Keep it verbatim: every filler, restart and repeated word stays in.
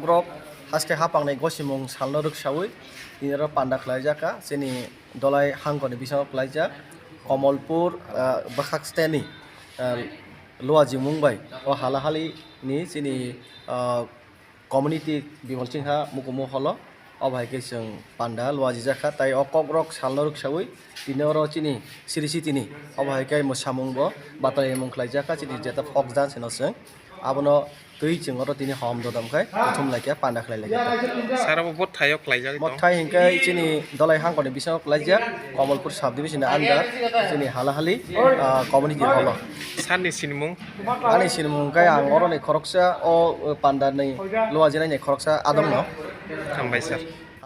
Borok haste haphangni gosimung salno rwksawi tini oro panda khlaijak kha. Chini Dolai hangkoni bisingo kwlaijak Komolpur, ah, bwkhak steni, ah, Luaji mung bai o halahali ni chini, ah, community Bimal Singha Mukumu holo. Obo hai khe chwng panda luajijak kha, tai o kokrok salno rwksawi tini oro chini siri sitini obo hai khe mwsamung bo batai mung khlaijak kha, chini jeta folk dance hino chwng. Abono twi chwng oro tini hom dodom khai kuthum lai khe panda khlai lai kha. Sara bo bwthaio khlaijagwi tongo. Bwthai hinkhe chini Dolai hangkoni bisingo khlaijak Komolpur sub division ni under chini halahali, ah, community holo. Sir ni sinimung? Ani sinimung khe ang oroni khoroksa o, o panda ni luajinai ni khoroksa adong no. Hambai sir.